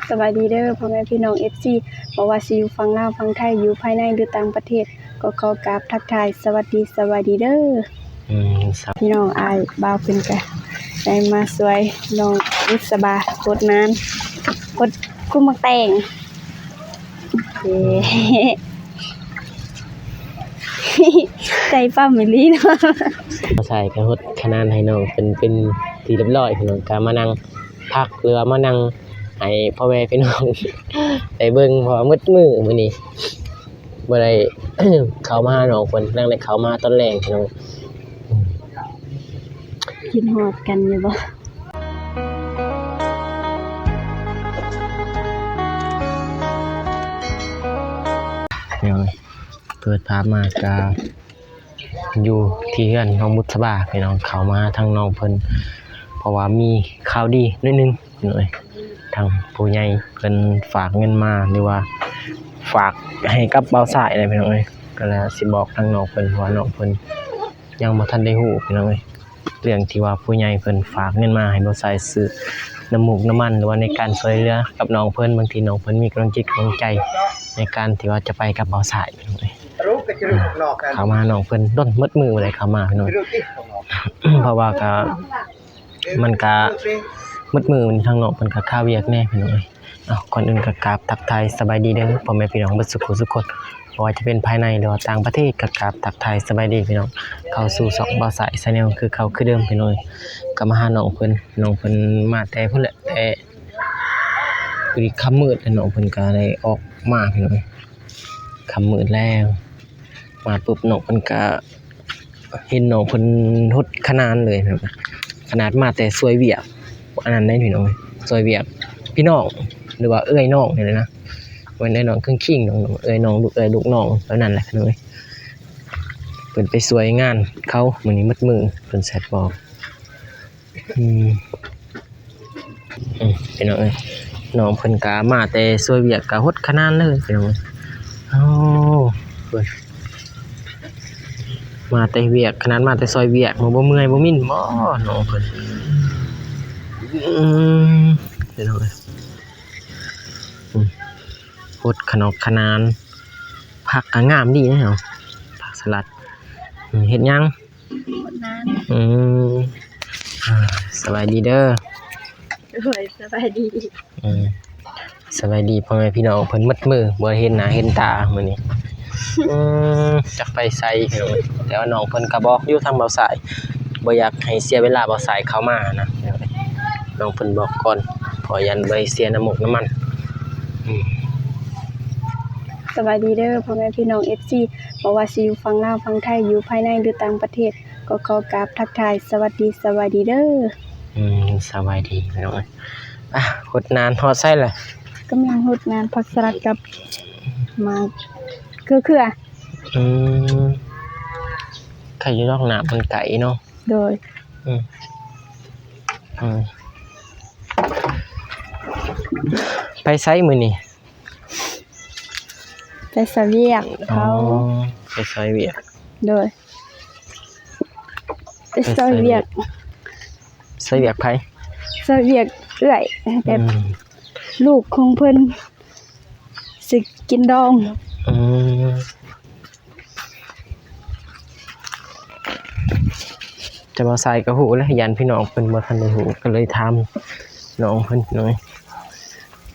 ສະບາຍດີເດີພໍ່ແມ່ພີ່ນ້ອງເອັຟຊີ ບໍ່ວ່າຊິຢູ່ຝັ່ງລາວຝັ່ງໄທ ຢູ່ພາຍໃນ ຫຼື ຕ່າງປະເທດ ກໍຂໍກາບທັກທາຍສະຫວັດດີ ສະບາຍດີເດີ. ອືມ ພີ່ນ້ອງ ອ້າຍບ່າວເພິ່ນກະໄດ້ມາຊ່ວຍນ້ອງບຸດສະບາ ຫົດນານ ຫົດຄຸມໝາກແຕງ. ເອີ ໃຈປ້ຳອີ່ຫຼີເນາະ. ມາໃສ່ກະຫົດຂະນານໃຫ້ນ້ອງເພິ່ນເປັນທີ່ຮຽບຮ້ອຍ ພີ່ນ້ອງ ກະມານັ່ງພັກ ຫຼືວ່າມານັ່ງໃຫ້ພໍ່ແມ່ພີ່ນ້ອງໄດ້ເບິ່ງ ເພາະວ່າໝົດມື້ມື້ນີ້ບໍ່ໄດ້ເຂົ້າມາຫານ້ອງເພິ່ນ ນາງໄດ້ເຂົ້າມາຕອນແລງ ພີ່ນ້ອງ. ຄິດຮອດກັນຢູ່ບໍ່? ເປີດພາບມາກະຢູ່ທີ່ເຮືອນນ້ອງບຸດສະບາ ພີ່ນ້ອງ ເຂົ້າມາຫາທາງນ້ອງເພິ່ນ ເພາະວ່າມີຂ່າວດີໜ້ອຍໜຶ່ງ ພີ່ນ້ອງເອີຍ ທາງຜູ້ໃຫຍ່ເພິ່ນຝາກເງິນມາ ຫຼືວ່າຝາກໃຫ້ກັບບ່າວຊາຍນະ ພີ່ນ້ອງເອີຍ. ກະລະຊິບອກທາງນ້ອງເພິ່ນ ເພາະວ່ານ້ອງເພິ່ນຍັງບໍ່ທັນໄດ້ຮູ້ ພີ່ນ້ອງເອີຍ ເລື່ອງທີ່ວ່າຜູ້ໃຫຍ່ເພິ່ນຝາກເງິນມາໃຫ້ບ່າວຊາຍຊື້ນ້ຳມູກນ້ຳມັນ ຫຼືວ່າໃນການຊ່ວຍເຫຼືອກັບນ້ອງເພິ່ນ ບາງທີນ້ອງເພິ່ນມີກຳລັງຈິດກຳລັງໃຈໃນການທີ່ວ່າຈະໄປກັບບ່າວຊາຍ ພີ່ນ້ອງເອີຍ. ເຂົ້າມາຫານ້ອງເພິ່ນດົນ ໝົດມື້ບໍ່ໄດ້ເຂົ້າມາ ພີ່ນ້ອງເອີຍ ເພາະວ່າກະ ມັນກະໝົດມື້ ທາງນ້ອງເພິ່ນກະຄາວຽກແດ່ ພີ່ນ້ອງເອີຍ. ເອົາ ກ່ອນອື່ນກະກາບທັກທາຍສະບາຍດີເດີ ພໍ່ແມ່ພີ່ນ້ອງເບິດສຸຂູສຸຄົນ ບໍ່ວ່າຈະເປັນພາຍໃນ ຫຼືວ່າຕ່າງປະເທດ ກະກາບທັກທາຍສະບາຍດີ ພີ່ນ້ອງ ເຂົ້າສູ່ຊ່ອງບ່າວຊາຍ Channel ຄືເກົ່າຄືເດີມ ພີ່ນ້ອງເອີຍ. ກະມາຫານ້ອງເພິ່ນ ນ້ອງເພິ່ນມາແຕ່ພຸ້ນແຫຼະ ແຕ່ພໍດີຄ່ຳມືດ ນ້ອງເພິ່ນກະໄດ້ອອກມາ ພີ່ນ້ອງເອີຍ ຄ່ຳມືດແລ້ວ. ມາປຸບນ້ອງເພິ່ນກະເຫັນນ້ອງເພິ່ນຫົດຂະນານເລີຍ ຂະໜາດມາແຕ່ຊ່ວຍວຽກ ອັນນັ້ນໄດ໋ພີ່ນ້ອງ ຊ່ວຍວຽກພີ່ນ້ອງ ຫຼືວ່າເອື້ອຍນ້ອງນີ້ແຫຼະນະ ເປັນເອື້ອຍນ້ອງເຄິ່ງຄິງ ເອື້ອຍນ້ອງ ລູກເອື້ອຍລູກນ້ອງແບບນັ້ນແຫຼະພີ່ນ້ອງເອີຍ. ເພິ່ນໄປຊ່ວຍງານເຂົາມື້ນີ້ໝົດມື້ ເພິ່ນແຊັດບອກ ອືມ ອືມ ພີ່ນ້ອງເອີຍ ນ້ອງເພິ່ນກະມາແຕ່ຊ່ວຍວຽກກະຫົດຂະນານເລີຍ ພີ່ນ້ອງເອີຍ. ໂອ້ ເພິ່ນມາແຕ່ວຽກ ຂະໜາດມາແຕ່ຊ່ອຍວຽກ ບໍ່ ບໍ່ເມື່ອຍບໍ່ມິນບໍ່ນ້ອງເພິ່ນ. ອືມ ພີ່ນ້ອງເອີຍ ອືມ ຫົດຂະໜອກຂະໜານ ຜັກກະງາມດີເນາະ ຜັກສະຫຼັດ. ອືມ ເຮັດຫຍັງ? ຫົດນານ. ອືມ ສະບາຍດີເດີ. ໂດຍ ສະບາຍດີ. ອືມ ສະບາຍດີພໍ່ແມ່ພີ່ນ້ອງ ເພິ່ນໝົດມື້ບໍ່ໄດ້ເຫັນໜ້າເຫັນຕາມື້ນີ້. ອືມ ຈັກໄປໃສພີ່ນ້ອງ ແຕ່ວ່ານ້ອງເພິ່ນກະບອກຢູ່ທາງບ່າວຊາຍ ບໍ່ຢາກໃຫ້ເສຍເວລາບ່າວຊາຍເຂົ້າມານະ ນ້ອງເພິ່ນບອກກ່ອນ ເພາະຢ້ານບໍ່ໄດ້ເສຍນ້ຳມູກນ້ຳມັນ. ອືມ ສະບາຍດີເດີພໍ່ແມ່ພີ່ນ້ອງເອັຟຊີ ບໍ່ວ່າຊິຢູ່ຝັ່ງລາວຝັ່ງໄທ ຢູ່ພາຍໃນ ຫຼື ຕ່າງປະເທດ ກໍຂໍກາບທັກທາຍສະຫວັດດີ ສະບາຍດີເດີ. ອືມ ສະບາຍດີພີ່ນ້ອງເອີຍ. ອ່ະ ຫົດນານຮອດໃສລະ? ກຳລັງຫົດນານ ຜັກສະຫຼັດກັບໝາກເຂືອ. ອືມ ໄກຢູ່ດອກ ນ້ຳມັນໄກເນາະ. ໂດຍ. ອືມ ອືມ ໄປໃສມື້ນີ້? ໄປຊ່ອຍວຽກເຂົາ. ອໍ ໄປຊ່ອຍວຽກ. ໂດຍ ໄປຊ່ອຍວຽກ. ຊ່ອຍວຽກໃຜ? ຊ່ອຍວຽກເອື້ອຍ ແບບ ອືມ ລູກຂອງເພິ່ນຊິກິນດອງ. ອືມ ແຕ່ວ່າຊາຍກໍຮູ້ແຫຼະ ຢ້ານພີ່ນ້ອງເພິ່ນບໍ່ທັນໄດ້ຮູ້ ກໍເລີຍຖາມນ້ອງເພິ່ນໜ້ອຍ.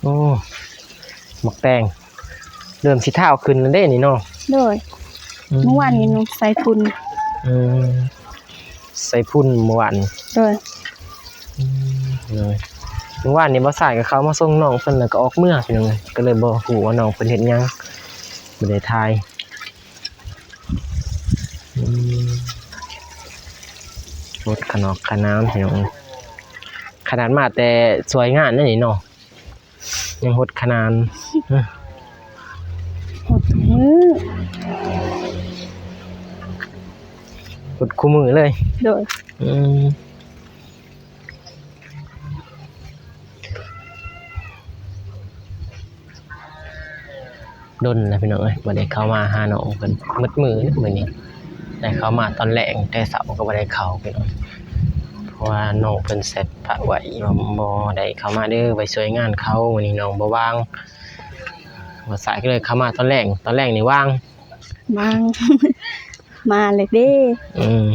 ໂອ້ ໝາກແຕງເລີ່ມຊິທ້າວຂຶ້ນແລ້ວເດ້ນີ້ເນາະ. ໂດຍ. ອືມ ເມື່ອວານນີ້ໜູໃສ່ຝຸ່ນ. ອືມ ໃສ່ຝຸ່ນເມື່ອວານ. ໂດຍ. ອືມ ໂດຍ. ເມື່ອວານນີ້ບ່າວຊາຍກໍເຂົ້າມາສົ່ງນ້ອງເພິ່ນ ແລ້ວກໍອອກເມືອ ພີ່ນ້ອງເອີຍ ກໍເລີຍບໍ່ຮູ້ວ່ານ້ອງເພິ່ນເຮັດຫຍັງ ບໍ່ໄດ້ຖ່າຍ. ອືມ ຫົດຂະໜອກຂະໜານ ພີ່ນ້ອງເອີຍ ຂະໜາດມາແຕ່ຊ່ວຍງານເດ້ນີ້ເນາະ ຍັງຫົດຂະໜານ. ຫົດທຸກມື້ ຫົດຄູ່ມື້ເລີຍ. ໂດຍ. ອືມ ດົນແລ້ວພີ່ນ້ອງເອີຍ ບໍ່ໄດ້ເຂົ້າມາຫານ້ອງເພິ່ນ ໝົດມື້ມື້ນີ້ ໄດ້ເຂົ້າມາຕອນແລງ ແຕ່ເຊົ້າກໍບໍ່ໄດ້ເຂົ້າພີ່ນ້ອງ. ເພາະວ່ານ້ອງເພິ່ນແຊັດປະໄວ້ວ່າບໍ່ໄດ້ເຂົ້າມາເດີ ໄປຊ່ວຍງານເຂົາ ມື້ນີ້ນ້ອງບໍ່ວ່າງ. ບ່າວຊາຍກໍເລີຍເຂົ້າມາຕອນແລງ ຕອນແລງນີ້ວ່າງ ວ່າງ ມາແລ້ວເດ້. ອືມ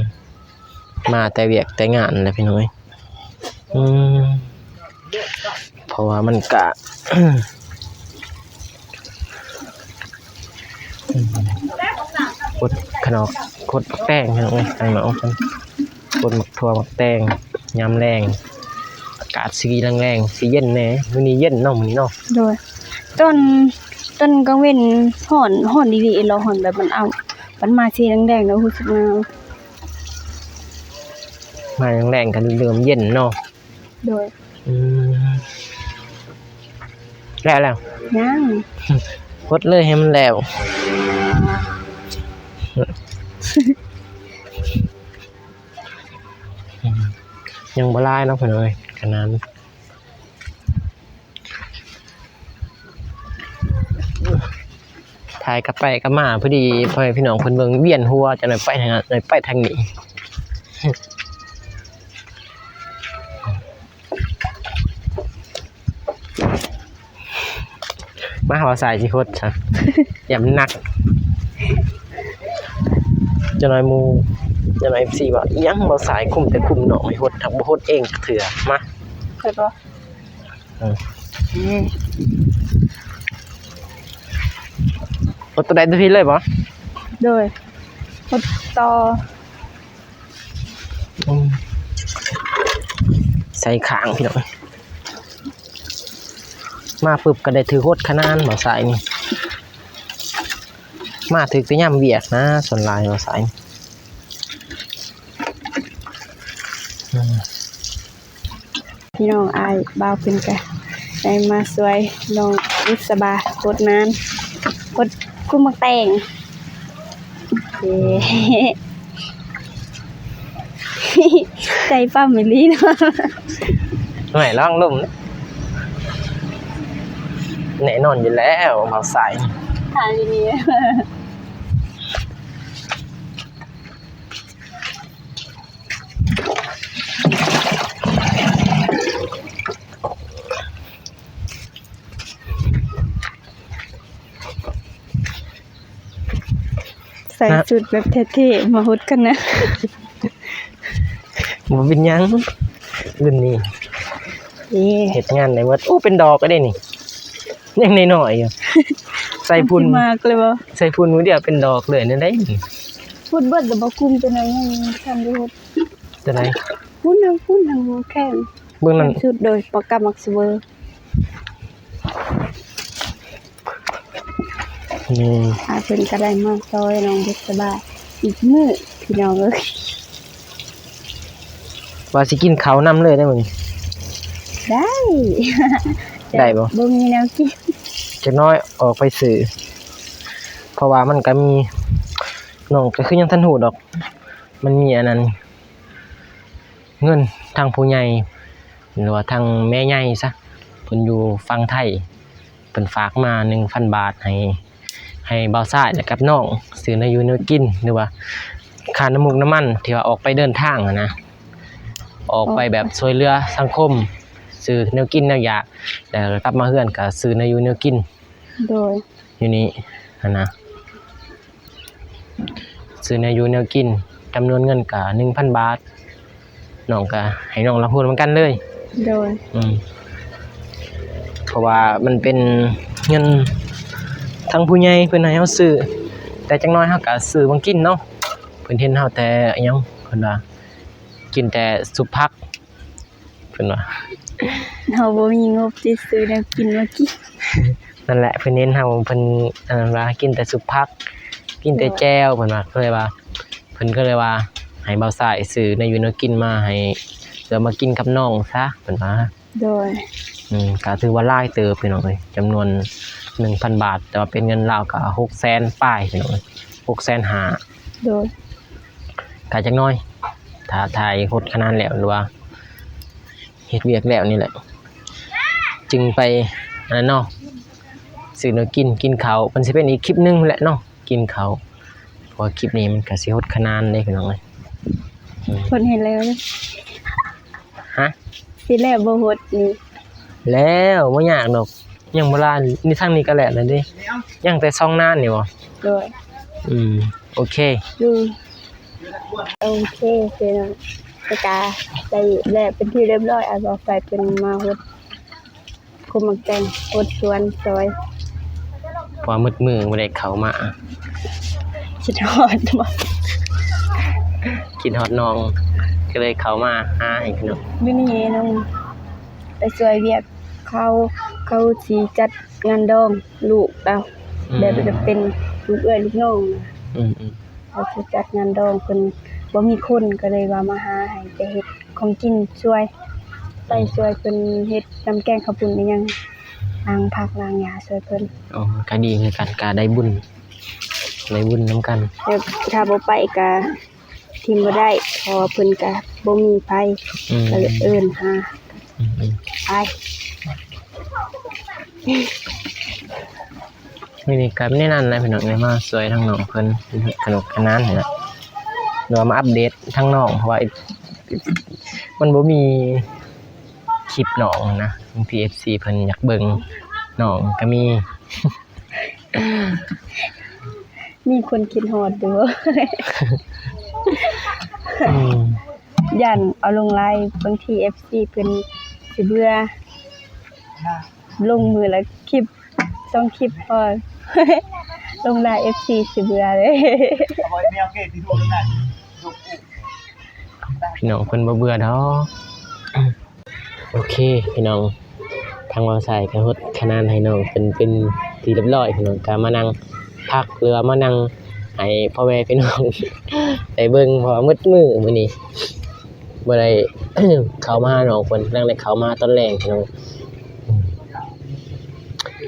ມາແຕ່ວຽກແຕ່ງານແຫຼະພີ່ນ້ອງເອີຍ. ອືມ ເພາະວ່າມັນກະ ຄົດຂະໜອກ ຄົດໝາກແຕງພີ່ນ້ອງເອີຍ ຂ້າງນອກ ຄົດໝາກຖົ່ວໝາກແຕງ ຍາມແລງ ອາກາດສີແລງໆ ສີເຢັນແດ່. ມື້ນີ້ເຢັນເນາະ ມື້ນີ້ເນາະ. ໂດຍ ຕອນ ຕອນກາງເວັນຮ້ອນ ຮ້ອນອີ່ຫຼີເນາະ ຮ້ອນແບບມັນເອົາ ມັນມາສີແດງໆ ແລ້ວຮູ້ສຶກໜາວ ມາແລງໆ ກໍເລີ່ມເຢັນເນາະ. ໂດຍ ອືມ ແລ້ວ ແລ້ວ ຍັງ ຫົດເລີຍໃຫ້ມັນແລ້ວ. ຍັງບໍ່ຫຼາຍເນາະ ພີ່ນ້ອງເອີຍ ຂະໜາດ ຖ່າຍກັບໄປກັບມາ ພໍດີພໍ່ແມ່ພີ່ນ້ອງເພິ່ນເບິ່ງວຽນຫົວ ຈັ່ງໄດ້ໄປທາງນັ້ນ ໄດ້ໄປທາງນີ້. ມາ ບ່າວຊາຍຊິຫົດຊະ ຢ້ານມັນໜັກ. ຈັກໜ່ອຍໝູ່ ຈັກໜ່ອຍເອັຟຊີວ່າ ອີ່ຫຍັງບ່າວຊາຍຄຸມແຕ່ຄຸມນ້ອງໃຫ້ຫົດ ຫາກບໍ່ຫົດເອງຈັກເທື່ອ. ມາ ເຫັນບໍ່? ເອີ ອືມ ຫົດໂຕໃດໂຕພີ້ເລີຍບໍ່? ໂດຍ ຫົດຕໍ່. ອືມ ໃສ່ຂ້າງພີ່ນ້ອງ ມາປຶບກໍໄດ້ຖືກຫົດຂະໜາດ ບ່າວຊາຍນີ້ ມາຖືກແຕ່ຍາມວຽກນະ ສ່ວນຫຼາຍບ່າວຊາຍ. ອືມ ພີ່ນ້ອງ ອ້າຍບ່າວເພິ່ນກະໄດ້ມາຊ່ວຍນ້ອງບຸດສະບາຫົດນານ ຫົດກຸມໝາກແຕງ. ເອີ ໃຈປ້ຳອີ່ຫຼີເນາະ. ໂອ້ຍ ລອງລົມ ແນ່ນອນຢູ່ແລ້ວ ບ່າວຊາຍ ທາງດີໆ. ໃສ່ຊຸດແບບເທ່ໆ ມາຫົດກັນນະ. ບໍ່ເປັນຫຍັງ ລຸ້ນນີ້ ເອີ ເຮັດງານໄດ້ໝົດ. ໂອ້ ເປັນດອກແລ້ວເດ້ນີ້ ຍັງນ້ອຍໆຢູ່ ໃສ່ຝຸ່ນ ມັນຊິມາກເລີຍບໍ່? ໃສ່ຝຸ່ນມື້ດຽວເປັນດອກເລີຍແນວໃດນີ້. ພຸດເບິດແລ້ວບໍ່? ກຸມຕົວນັ້ນຍັງທັນໄດ້ຫົດ. ຕົວໃດ? ພຸ້ນນະ ພຸ້ນນະ ແຂ້ງ ເບິ່ງນັ້ນ ສຸດໂດຍປາກກາໝາກສະເວີ. ນີ້ ອ້າຍເພິ່ນກໍໄດ້ມາຊ່ອຍນ້ອງບຸດສະບາອີກມື້ ພີ່ນ້ອງເອີຍ. ວ່າຊິກິນເຂົ້ານຳເລີຍໄດ້ມື້ນີ້. ໄດ້ ໄດ້ບໍ່? ບໍ່ມີແນວກິນ. ຈັກໜ້ອຍອອກໄປຊື້ ເພາະວ່າມັນກໍມີ ນ້ອງກໍຄືຍັງທັນຮູ້ດອກ ມັນມີອັນນັ້ນ ເງິນທາງຜູ້ໃຫຍ່ ຫຼືວ່າທາງແມ່ໃຫຍ່ຊະ ເພິ່ນຢູ່ຝັ່ງໄທ ເພິ່ນຝາກມາໜຶ່ງພັນບາດ ໃຫ້ ໃຫ້ບ່າວຊາຍ ແລະ ກັບນ້ອງ ຊື້ແນວຢູ່ແນວກິນ ຫຼືວ່າຄ່ານ້ຳມູກນ້ຳມັນ ທີ່ວ່າອອກໄປເດີນທາງຫັ້ນນະ ອອກໄປແບບ ໂອ້ ຊ່ວຍເຫຼືອສັງຄົມ ຊື້ແນວກິນແນວຢາກ ແລ້ວກັບມາເຮືອນກໍຊື້ແນວຢູ່ແນວກິນ. ໂດຍ ຢູ່ນີ້ຫັ້ນນະ ຊື້ແນວຢູ່ແນວກິນ ຈຳນວນເງິນກະໜຶ່ງພັນບາດ ນ້ອງກະໃຫ້ນ້ອງລະຮູ້ນຳກັນເລີຍ. ໂດຍ ອືມ ເພາະວ່າມັນເປັນເງິນທາງຜູ້ໃຫຍ່ເພິ່ນໃຫ້ເຮົາຊື້ ແຕ່ຈັກໜ້ອຍເຮົາກະຊື້ມາກິນເນາະ. ເພິ່ນເຫັນເຮົາແຕ່ ອີ່ຫຍັງ ເພິ່ນວ່າ ກິນແຕ່ຊຸບຜັກ ເພິ່ນວ່າ ເຮົາບໍ່ມີງົບຊິຊື້ແນວກິນມາກິນ. ນັ້ນແຫຼະ ເພິ່ນເຫັນເຮົາ ເພິ່ນ ອັນນັ້ນວ່າ ກິນແຕ່ຊຸບຜັກ ກິນແຕ່ແຈ່ວ ເພິ່ນວ່າ ກໍເລີຍວ່າ ເພິ່ນກໍເລີຍວ່າ ໃຫ້ບ່າວຊາຍຊື້ແນວຢູ່ແນວກິນມາໃຫ້ ເພື່ອມາກິນກັບນ້ອງຊະ ເພິ່ນວ່າ. ໂດຍ ອືມ ກໍຖືວ່າຫຼາຍເຕີບ ພີ່ນ້ອງເອີຍ ຈຳນວນໜຶ່ງພັນບາດ ແຕ່ວ່າເປັນເງິນລາວກໍຫົກແສນປາຍ ພີ່ນ້ອງເອີຍ ຫົກແສນຫ້າ. ໂດຍ ກະຈັກໜ້ອຍ ຖ້າຖ່າຍໂຄດຂະນານແລ້ວ ຫຼືວ່າເຮັດວຽກແລ້ວນີ້ແຫຼະ ຈຶ່ງໄປ ອັນນັ້ນເນາະ ຊື້ແນວກິນ ກິນເຂົ້າ. ມັນຊິເປັນອີກຄລິບໜຶ່ງແຫຼະເນາະ ກິນເຂົ້າ ເພາະວ່າຄລິບນີ້ມັນກະຊິຫົດຂະນານເດ້ ພີ່ນ້ອງເອີຍ. ອືມ ຄົນເຫັນແລ້ວ ຮະ? ຊິແລ້ວບໍ່ຫົດນີ້? ແລ້ວ ບໍ່ຍາກດອກ ຍັງບໍ່ຫຼາຍ ນີ້ທາງນີ້ກໍແລ້ວແລ້ວເດ້ ຍັງແຕ່ຊ່ອງນານນີ້ບໍ່? ໂດຍ. ອືມ ໂອເຄ. ອືມ ໂອເຄ ໂອເຄເນາະ ແລ້ວກະໄດ້ແລ້ວເປັນທີ່ຮຽບຮ້ອຍ ອ້າຍບ່າວໄຊເພິ່ນມາຫົດ ຄົນໝາກແຕງ ຫົດສວນຊ່ອຍ ເພາະວ່າໝົດມື້ບໍ່ໄດ້ເຂົ້າມາ ຄິດຮອດບໍ່? ຄິດຮອດນ້ອງ ກໍເລີຍເຂົ້າມາຫາໃຫ້ພີ່ນ້ອງ. ມື້ນີ້ນ້ອງໄປຊ່ວຍວຽກເຂົາ ເຂົາຊິຈັດງານດອງລູກລາວ ອືມ ແບບຈະເປັນລູກເອື້ອຍລູກນ້ອງນະ ອືມໆ ເຂົາຊິຈັດງານດອງ ເພິ່ນບໍ່ມີຄົນ ກໍເລີຍວ່າມາຫາໃຫ້ໄປເຮັດ ຂອງກິນຊ່ວຍ ໄປຊ່ວຍເພິ່ນເຮັດນ້ຳແກງເຂົ້າປຸ້ນອີ່ຫຍັງ ລ້າງຜັກລ້າງຫຍ້າຊ່ວຍເພິ່ນ. ອໍ ກໍດີຄືກັນ ກໍໄດ້ບຸນ ໄດ້ບຸນນຳກັນ. ແຕ່ຖ້າບໍ່ໄປກໍຖິ້ມບໍ່ໄດ້ ເພາະວ່າເພິ່ນກໍບໍ່ມີໃຜ ອືມ ກໍເອີ້ນຫາ ອືມໆ ໄປ. ມື້ນີ້ກໍມີແນວນັ້ນແຫຼະພີ່ນ້ອງເອີຍ ມາຊ່ວຍທາງນ້ອງເພິ່ນ ເຮັດຂະໜົກຂະໜານຫັ້ນແຫຼະ ຫຼືວ່າມາອັບເດດທາງນ້ອງ ເພາະວ່າມັນບໍ່ມີຄລິບນ້ອງນະ ບາງທີເອັຟຊີເພິ່ນຢາກເບິ່ງນ້ອງກໍມີ ມີຄົນຄິດຮອດຢູ່ ອືມ ຢ້ານເອົາລົງຫຼາຍ ບາງທີເອັຟຊີເພິ່ນຊິເບື່ອ ລົງມື້ລະຄລິບ ສອງຄລິບພໍ ລົງຫຼາຍເອັຟຊີຊິເບື່ອເດ້. ພີ່ນ້ອງເພິ່ນບໍ່ເບື່ອດອກ. ໂອເຄພີ່ນ້ອງ ທາງບ່າວຊາຍກໍຫົດຂະໜານໃຫ້ນ້ອງເພິ່ນເປັນທີ່ຮຽບຮ້ອຍພີ່ນ້ອງ ກໍມານັ່ງພັກ ຫຼືວ່າມານັ່ງໃຫ້ພໍ່ແມ່ພີ່ນ້ອງໄດ້ເບິ່ງ ເພາະວ່າໝົດມື້ມື້ນີ້ ບໍ່ໄດ້ເຂົ້າມາຫານ້ອງເພິ່ນ ກຳລັງໄດ້ເຂົ້າມາຕອນແລງພີ່ນ້ອງ.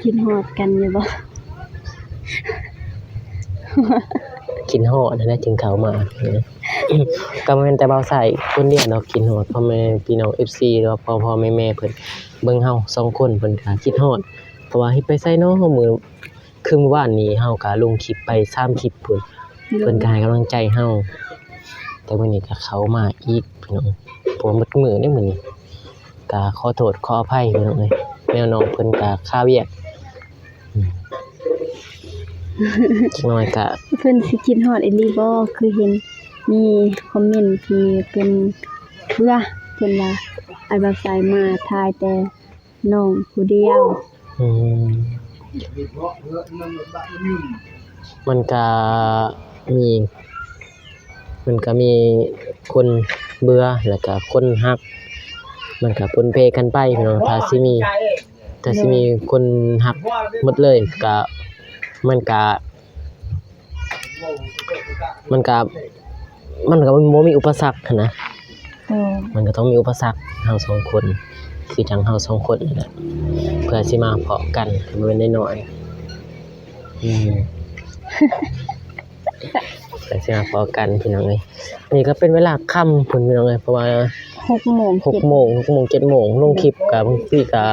ຄິດຮອດກັນຢູ່ບໍ່? ຄິດຮອດຫັ້ນແຫຼະຈຶ່ງເຂົ້າມາ. ກໍບໍ່ແມ່ນແຕ່ບ່າວຊາຍຄົນດຽວດອກ ຄິດຮອດພໍ່ແມ່ພີ່ນ້ອງເອັຟຊີ ຫຼືວ່າພໍ່ໆແມ່ໆເພິ່ນ ເບິ່ງເຮົາສອງຄົນເພິ່ນກໍຄິດຮອດ ເພາະວ່າເຮັດໄປໃສເນາະ ມື້ ຄືມື້ວານນີ້ເຮົາກໍລົງຄລິບໄປສາມຄລິບພຸ້ນ ໂດຍ ເພິ່ນກໍໃຫ້ກຳລັງໃຈເຮົາ ແຕ່ມື້ນີ້ກໍເຂົ້າມາອີກພີ່ນ້ອງ ເພາະວ່າໝົດມື້ເດ້ມື້ນີ້ ກໍຂໍໂທດຂໍອະໄພພີ່ນ້ອງເອີຍ ແນວນ້ອງເພິ່ນກໍຄາວຽກ ອືມ ຈັກໜ້ອຍກໍ ເພິ່ນຊິຄິດຮອດອີ່ຫຼີບໍ່ ຄືເຫັນມີຄອມເມັນທີ່ເພິ່ນເບື່ອ ເພິ່ນວ່າ ອ້າຍບ່າວຊາຍມາຖ່າຍແຕ່ ນ້ອງຜູ້ດຽວ. ອືມ ມັນກະມີ ມັນກະມີຄົນເບື່ອ ແລ້ວກະຄົນຮັກ ມັນກະປົນເປກັນໄປເນາະ. ຖ້າຊິມີ ຖ້າຊິມີຄົນຮັກໝົດເລີຍກະ ມັນກະ ມັນກະ ມັນກະບໍ່ມີອຸປະສັກຫັ້ນນະ. ໂດຍ ມັນກະຕ້ອງມີອຸປະສັກ ເຮົາສອງຄົນ ຄືຈັ່ງເຮົາສອງຄົນນີ້ແຫຼະ ເພື່ອຊິມາພໍ້ກັນ ບໍ່ແມ່ນນ້ອຍໆ. ອືມ ເພື່ອຊິມາພໍ້ກັນພີ່ນ້ອງເອີຍ. ນີ້ກະເປັນເວລາຄ່ຳພຸ້ນພີ່ນ້ອງເອີຍ ເພາະວ່າຫົກໂມງ ຫົກໂມງ ຫົກໂມງ ເຈັດໂມງ ລົງຄລິບກະບາງທີກະ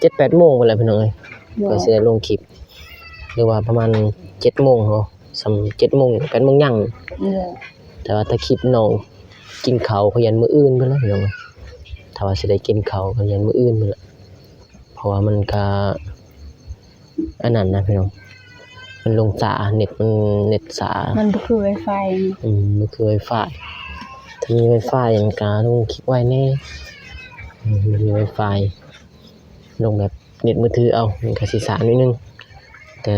ເຈັດແປດໂມງພຸ້ນແຫຼະພີ່ນ້ອງເອີຍ. ໂດຍ ກະຊິໄດ້ລົງຄລິບ ຫຼືວ່າປະມານເຈັດໂມງເນາະ ສ່ຳເຈັດໂມງ ແປດໂມງຍັງ. ໂດຍ ແຕ່ວ່າຖ້າຄລິບນ້ອງກິນເຂົ້າ ກໍຢ້ານມື້ອື່ນພຸ້ນແຫຼະພີ່ນ້ອງ. ຖ້າວ່າຊິໄດ້ກິນເຂົ້າ ກໍຢ້ານມື້ອື່ນພຸ້ນແຫຼະ ເພາະວ່າມັນກະ ອັນນັ້ນນະພີ່ນ້ອງ ມັນລົງຊ້າ ເນັດມັນ ເນັດຊ້າ ມັນບໍ່ຄືໄວຟາຍ. ອືມ ບໍ່ຄືໄວຟາຍ ຖ້າມີໄວຟາຍມັນກະລົງຄລິບໄວແດ່. ອືມ ບໍ່ມີໄວຟາຍ ລົງແບບ ເນັດມືຖືເອົາ ມັນກະຊິຊ້າໜ້ອຍໜຶ່ງ ແຕ່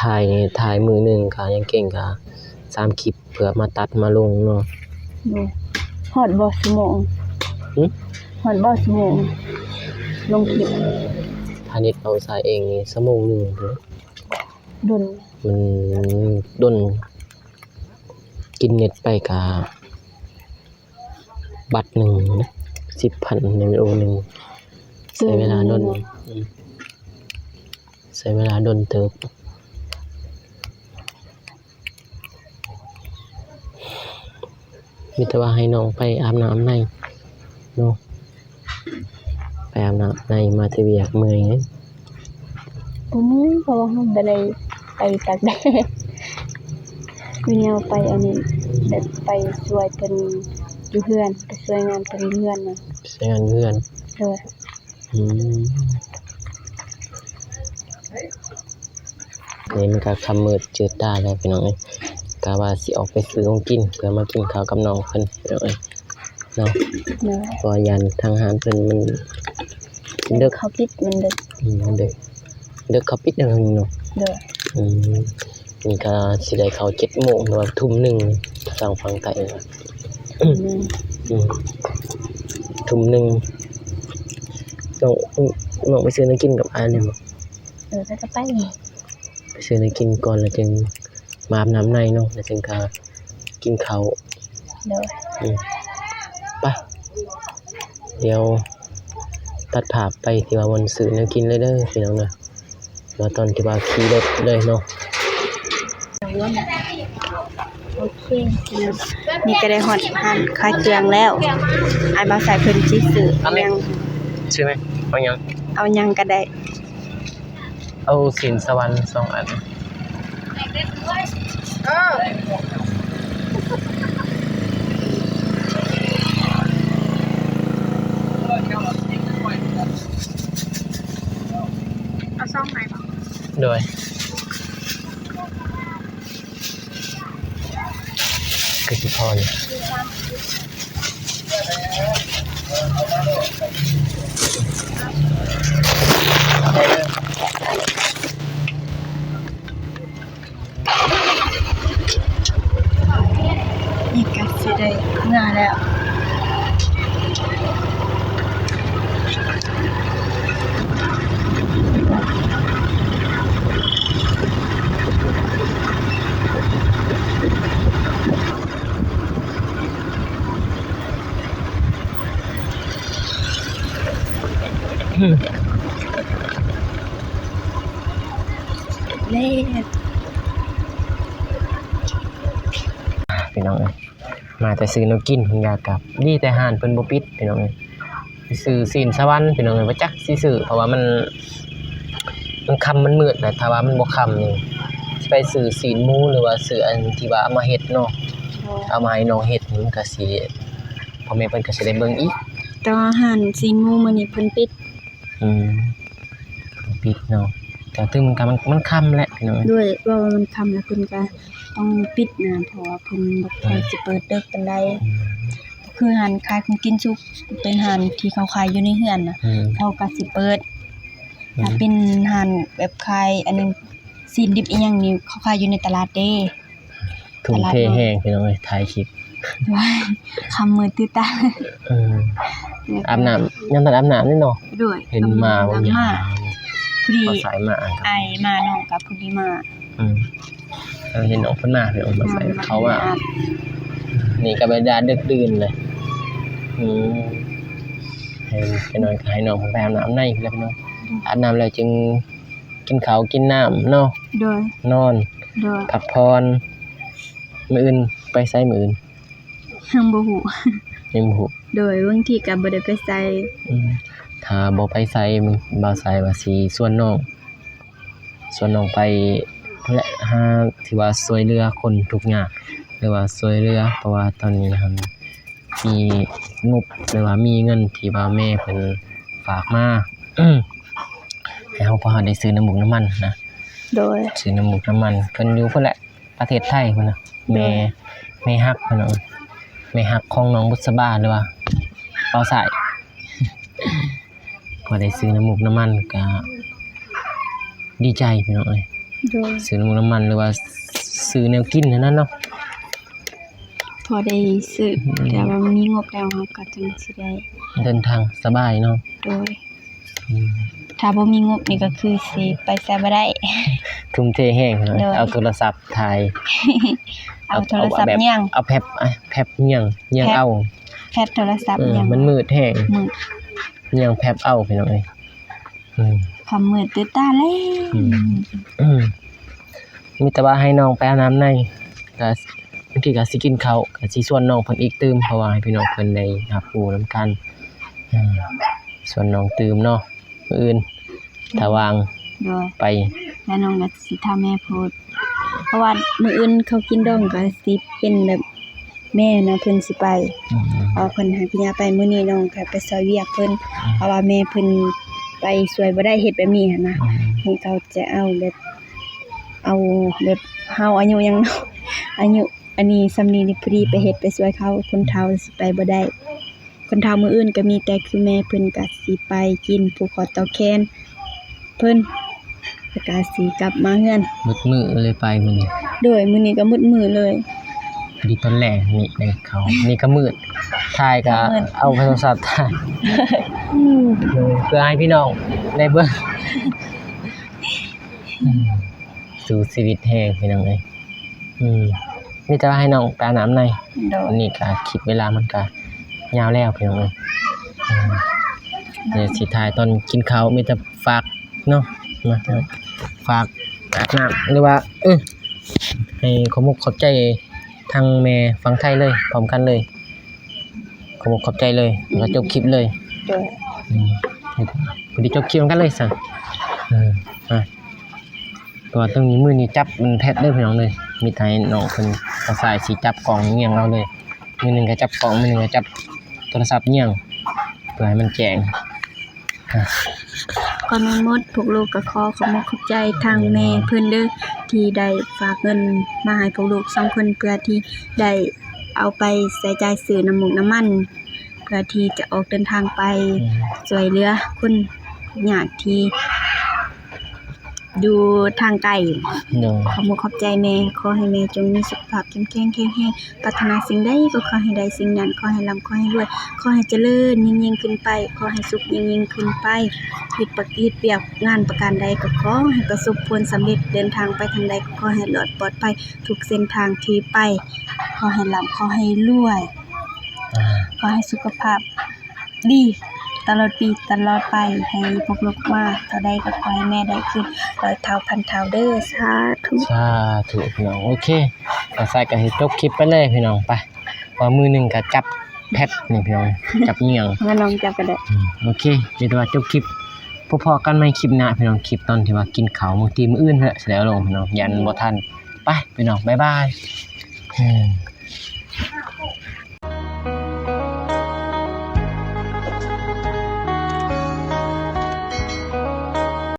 ຖ່າຍ ຖ່າຍມື້ໜຶ່ງກະຢ່າງເກັ່ງກະສາມຄລິບ ເພື່ອມາຕັດມາລົງເນາະ. ໂດຍ ຮອດບໍ່ຊົ່ວໂມງ? ຫຶ? ຮອດບໍ່ຊົ່ວໂມງລົງຄລິບ? ຖ້າເນັດເອົາໃຊ້ເອງນີ້ຊົ່ວໂມງໜຶ່ງພຸ້ນ. ດົນ ມັນດົນ ກິນເນັດໄປກະ ບັດໜຶ່ງນະ ສິບພັນ ໃນວິດີໂອໜຶ່ງ ໃຊ້ເວລາດົນ ອືມ ໃຊ້ເວລາດົນເຕີບ. ມີແຕ່ວ່າໃຫ້ນ້ອງໄປອາບນ້ຳອາບໃນເນາະ. ໄປອາບນ້ຳໃນ ມາແຕ່ວຽກເມື່ອຍເດ້. ບໍ່ເມື່ອຍ ເພາະວ່າເຮົາບໍ່ໄດ້ໄປຕາກແດດ ມີແນວໄປອັນນີ້ ແບບໄປຊ່ວຍເພິ່ນຢູ່ເຮືອນ ໄປຊ່ວຍງານເພິ່ນຢູ່ເຮືອນນະ. ໃຊ້ງານຢູ່ເຮືອນ. ໂດຍ. ອືມ ນີ້ມັນກໍຄ່ຳມືດຈືດຕາແລ້ວພີ່ນ້ອງເອີຍ, ກະວ່າຊິອອກໄປຊື້ຂອງກິນ ເພື່ອມາກິນເຂົ້າກັບນ້ອງເພິ່ນພີ່ນ້ອງເອີຍເນາະ. ໂດຍ. ເພາະວ່າຢ້ານທາງຮ້ານເພິ່ນມັນເດິກ ເຂົາປິດ ມັນເດິກ. ອືມ ມັນເດິກ ເດິກເຂົາປິດແລ້ວເນາະ. ໂດຍ. ອືມ ນີ້ກໍຊິໄດ້ເຂົ້າເຈັດໂມງ ຫຼືວ່າທຸ່ມໜຶ່ງ ທາງຝັ່ງໄທ. ອືມ ອືມ ທຸ່ມໜຶ່ງ ນ້ອງ ນ້ອງໄປຊື້ແນວກິນກັບອ້າຍແດ່ບໍ່? ເອີ ໄປກໍໄປ ໄປຊື້ແນວກິນກ່ອນ ແລ້ວຈຶ່ງມາອາບນ້ຳໃນເນາະ ແລ້ວຈຶ່ງກະກິນເຂົ້າ. ໂດຍ. ອືມ ໄປ ດຽວຕັດພາບໄປທີ່ວ່າບ່ອນຊື້ແນວກິນເລີຍເດີພີ່ນ້ອງເດີ, ວ່າຕອນທີ່ວ່າຂີ່ລົດເລີຍເນາະ. ໂອເຄ ນີ້ກໍໄດ້ຮອດຮ້ານຂາຍເຄື່ອງແລ້ວ. ອ້າຍບ່າວສາຍເພິ່ນຊິຊື້ຫຍັງ? ຊື້ໄໝ? ເອົາຫຍັງ? ເອົາຫຍັງກໍໄດ້. ເອົາຊີ້ນສະຫວັນສອງອັນ. ເອົາສອງໄມ້ບໍ? ໂດຍ. ຄືຊິພໍຢູ່. ນີ້ກໍຊິໄດ້ເມືອແລ້ວ. ແລ່ນ ພີ່ນ້ອງເອີຍ. ມາແຕ່ຊື້ແນວກິນ ເພິ່ນກໍກັບ ດີແຕ່ຮ້ານເພິ່ນບໍ່ປິດ ພີ່ນ້ອງເອີຍ. ໄປຊື້ຊີ້ນສະຫວັນ ພີ່ນ້ອງເອີຍ, ບໍ່ຈັກຊິຊື້ ເພາະວ່າມັນ ມັນຄ່ຳມັນມືດນະ. ຖ້າວ່າມັນບໍ່ຄ່ຳນີ້ ຊິໄປຊື້ຊີ້ນໝູ ຫຼືວ່າຊື້ອັນທີ່ວ່າເອົາມາເຮັດເນາະ. ໂດຍ. ເອົາມາໃຫ້ນ້ອງເຮັດ ມັນກໍຊິ ພໍ່ແມ່ເພິ່ນກໍຊິໄດ້ເບິ່ງອີກ. ແຕ່ວ່າຮ້ານຊີ້ນໝູມື້ນີ້ເພິ່ນປິດ. ອືມ ປິດເນາະ. ແຕ່ຕື່ມກັນ ມັນ ມັນຄ່ຳແຫຼະພີ່ນ້ອງ. ໂດຍ ເວົ້າວ່າມັນຄ່ຳແລ້ວ ເພິ່ນກໍຕ້ອງປິດນະ ເພາະວ່າເພິ່ນບໍ່ຄ່ອຍ ອືມ ຊິເປີດເດິກປານໃດ. ອືມ ຄືຮ້ານຂາຍຂອງກິນສຸກ ເປັນຮ້ານທີ່ເຂົາຂາຍຢູ່ໃນເຮືອນນະ ອືມ ເຂົາກໍຊິເປີດ. ອືມ ຖ້າເປັນຮ້ານແບບຂາຍອັນຊີ້ນດິບອີ່ຫຍັງນີ້ ເຂົາຂາຍຢູ່ໃນຕະຫຼາດເດ້. ທຸ່ມເທແຮງພີ່ນ້ອງເອີຍ ຖ່າຍຄລິບ. ຄ່ຳມືດຕື່ນຕາ. ເອີ ອາບນ້ຳ ຍັງທັນອາບນ້ຳເລີຍເນາະ. ໂດຍ. ເຫັນມາ ກຳລັງມາ ພໍດີ ເຂົາສາຍມາ ອ້າຍມາ ນ້ອງກໍພໍດີມາ. ອືມ ເຫັນນ້ອງເພິ່ນມາ ເພິ່ນອອກມາໃສ່ ອືມ ເຂົາວ່າ ນີ້ກໍເວລາດຶກດື່ນເລີຍ. ອືມ ໃຫ້ ໃຫ້ນ້ອງ ໃຫ້ນ້ອງເພິ່ນໄປອາບນ້ຳໃນພຸ້ນແຫຼະພີ່ນ້ອງ. ອືມ ອາບນ້ຳແລ້ວຈຶ່ງ ກິນເຂົ້າກິນນ້ຳເນາະ. ໂດຍ. ນອນ. ໂດຍ. ພັກຜ່ອນ. ມື້ອື່ນໄປໃສມື້ອື່ນ? ຍັງບໍ່ຮູ້. ຍັງບໍ່ຮູ້. ໂດຍ. ບາງທີກໍບໍ່ໄດ້ໄປໃສ. ອືມ ຖ້າບໍ່ໄປໃສ ບ່າວສາຍວ່າຊິຊວນນ້ອງ ຊວນນ້ອງໄປພຸ້ນແຫຼະ ຫາທີ່ວ່າຊ່ວຍເຫຼືອຄົນທຸກຍາກ ຫຼືວ່າຊ່ວຍເຫຼືອ ເພາະວ່າຕອນນີ້ຫັ້ນ ມີງົບ ຫຼືວ່າມີເງິນທີ່ວ່າແມ່ເພິ່ນຝາກມາ ໃຫ້ເຮົາ ພວກເຮົາໄດ້ຊື້ນ້ຳມູກນ້ຳມັນນະ. ໂດຍ. ຊື້ນ້ຳມູກນ້ຳມັນ ເພິ່ນຢູ່ພຸ້ນແຫຼະ ປະເທດໄທພຸ້ນນະ. ໂດຍ. ແມ່ ແມ່ຮັກເພິ່ນນະ ແມ່ຮັກຂອງນ້ອງບຸດສະບາ ຫຼືວ່າບ່າວສາຍ. ພໍໄດ້ຊື້ນ້ຳມູກນ້ຳມັນກໍດີໃຈພີ່ນ້ອງເອີຍ. ໂດຍ. ຊື້ນ້ຳມູກນ້ຳມັນ ຫຼືວ່າຊື້ແນວກິນຫັ້ນນະເນາະ. ພໍໄດ້ຊື້. ອືມ. ແຕ່ວ່າມີງົບແລ້ວ ເຮົາກໍຈຶ່ງຊິໄດ້ເດີນທາງສະບາຍເນາະ. ໂດຍ. ອືມ. ຖ້າບໍ່ມີງົບນີ້ກໍຄືຊິໄປໃສບໍ່ໄດ້. ທຸ່ມເທແຮງເນາະ. ໂດຍ. ເອົາໂທລະສັບຖ່າຍ ເອົາໂທລະສັບຍ່າງ ເອົາແຟັບ ແຟັບຍ່າງ ຍ່າງເອົາ ແຟັບໂທລະສັບຍ່າງ. ເອີ ມັນມືດແຮງ. ມືດ. ຍ່າງແຟັບເອົາພີ່ນ້ອງເອີຍ. ອືມ ຄ່ຳມືດຕື່ນຕາແລ້ວ. ອືມ ອືມ ມີແຕ່ວ່າໃຫ້ນ້ອງໄປອາບນ້ຳໃນ ກະບາງທີກະຊິກິນເຂົ້າ ກະຊິຊວນນ້ອງເພິ່ນອີກຕື່ມ ເພາະວ່າໃຫ້ພີ່ນ້ອງເພິ່ນໄດ້ຮັບຮູ້ນຳກັນ. ອືມ ຊວນນ້ອງຕື່ມເນາະ ມື້ອື່ນ ໂດຍ ຖ້າວ່າງ. ໂດຍ. ໄປ ແລ້ວນ້ອງກະຊິຖ້າແມ່ໂພດ ເພາະວ່າມື້ອື່ນເຂົ້າກິນດອງກະຊິເປັນແບບ ແມ່ນະ ເພິ່ນຊິໄປ ອືມ ເພາະເພິ່ນໃຫ້ພະຍາໄປ ມື້ນີ້ນ້ອງກໍໄປຊ່ອຍວຽກເພິ່ນ ອືມ ເພາະວ່າແມ່ເພິ່ນໄປຊ່ວຍບໍ່ໄດ້ ເຮັດແບບນີ້ຫັ້ນນະ ອືມ ນີ້ເຂົາຈະເອົາແບບ ເອົາແບບເຮົາອາຍຸຍັງ ອາຍຸອັນນີ້ສ່ຳນີ້ນີ້ ພໍດີໄປເຮັດໄປຊ່ວຍເຂົາ ຄົນເຖົ້າຊິໄປບໍ່ໄດ້ ຄົນເຖົ້າມື້ອື່ນກໍມີ ແຕ່ຄືແມ່ເພິ່ນກໍຊິໄປກິນຜູກຄໍຕໍ່ແຂນເພິ່ນ ແລ້ວກໍຊິກັບມາເຮືອນ ມືດມື້ເລີຍໄປມື້ນີ້ ໂດຍ ມື້ນີ້ກໍມືດມື້ເລີຍ ພໍດີຕອນແລງນີ້ໄດ້ເຂົ້າ ນີ້ກໍມືດ ຖ່າຍກໍ ກໍມືດ ເອົາໂທລະສັບຖ່າຍ ອືມ ເພື່ອໃຫ້ພີ່ນ້ອງໄດ້ເບິ່ງ ອືມ ສູ້ຊີວິດແຮງພີ່ນ້ອງເອີຍ ອືມ ມີແຕ່ວ່າໃຫ້ນ້ອງໄປອາບນ້ຳໃນ ໂດຍ ອັນນີ້ກໍຄລິບເວລາມັນກໍຍາວແລ້ວພີ່ນ້ອງເອີຍ ອືມ ດຽວຊິຖ່າຍຕອນກິນເຂົ້າ ມີແຕ່ຝາກເນາະ ມາ ໂດຍ ຝາກອາບນ້ຳ ຫຼືວ່າ ເອີ ໃຫ້ຂອບມຸກຂອບໃຈທາງແມ່ຝັ່ງໄທເລີຍ ພ້ອມກັນເລີຍ ຂອບມຸກຂອບໃຈເລີຍ ແລ້ວກໍຈົບຄລິບເລີຍ ໂດຍ ອືມ ພໍດີຈົບຄລິບນຳກັນເລີຍຊັ້ນ ເອີ ອາ ເພາະວ່າຕ້ອງມີມືນີ້ຈັບມັນແພັດເດີພີ່ນ້ອງເດີ ມີແຕ່ໃຫ້ນ້ອງເພິ່ນ ສາວຊາຍຊິຈັບກ້ອງຍ່ຽງເອົາເລີຍ ມືໜຶ່ງກໍຈັບກ້ອງ ມືໜຶ່ງກໍຈັບໂທລະສັບຍ່ຽງ ເພື່ອໃຫ້ມັນແຈ້ງ ກ່ອນອື່ນໝົດ ພວກລູກກໍຂໍຂອບມຸກຂອບໃຈທາງແມ່ເພິ່ນເດີ ທີ່ໄດ້ຝາກເງິນມາໃຫ້ພວກລູກສອງຄົນ ເພື່ອທີ່ໄດ້ເອົາໄປໃຊ້ຈ່າຍຊື້ນ້ຳມູກນ້ຳມັນ ເພື່ອທີ່ຈະອອກເດີນທາງໄປ ອືມ ຊ່ວຍເຫຼືອຄົນຍາກທີ່ ຢູ່ທາງໄກ ໂດຍ ຂອບມຸກຂອບໃຈແມ່ ຂໍໃຫ້ແມ່ຈົ່ງມີສຸຂະພາບເຂັ້ມແຂງແຂງແຮງ ປາດຖະໜາສິ່ງໃດກໍຂໍໃຫ້ໄດ້ສິ່ງນັ້ນ ຂໍໃຫ້ລ່ຳ ຂໍໃຫ້ລວຍ ຂໍໃຫ້ຈະເລີນຍິ່ງໆຂຶ້ນໄປ ຂໍໃຫ້ສຸກຍິ່ງໆຂຶ້ນໄປ ເຮັດປະ ເຮັດວຽກງານປະການໃດກໍຂໍໃຫ້ປະສົບຜົນສຳເລັດ ເດີນທາງໄປທາງໃດກໍຂໍໃຫ້ລອດປອດໄພທຸກເສັ້ນທາງທີ່ໄປ ຂໍໃຫ້ລ່ຳ ຂໍໃຫ້ລວຍ ອາ ຂໍໃຫ້ສຸຂະພາບ ດີຕະຫຼອດປີຕະຫຼອດໄປ ໃຫ້ພວກລູກມາເທົ່າໃດກໍຂໍໃຫ້ແມ່ໄດ້ຄືນຮ້ອຍເທົ່າພັນເທົ່າເດີ ສາທຸ ສາທຸພີ່ນ້ອງ ໂອເຄ ສາວຊາຍກໍຊິຈົບຄລິບໄປເລີຍພີ່ນ້ອງ ໄປ ວ່າມືໜຶ່ງກໍຈັບແພັດນີ້ພີ່ນ້ອງ ຈັບຍ່ຽງ ມາລອງຈັບກໍໄດ້ ອືມ ໂອເຄ ຖືວ່າຈົບຄລິບ ພົບພໍ້ກັນໃໝ່ຄລິບໜ້າພີ່ນ້ອງ ຄລິບຕອນທີ່ວ່າກິນເຂົ້າ ບາງທີມື້ອື່ນພຸ້ນແຫຼະ ຊິໄດ້ເອົາລົງພີ່ນ້ອງ ຢ້ານບໍ່ທັນ ໄປພີ່ນ້ອງ ບາຍບາຍ ອືມ.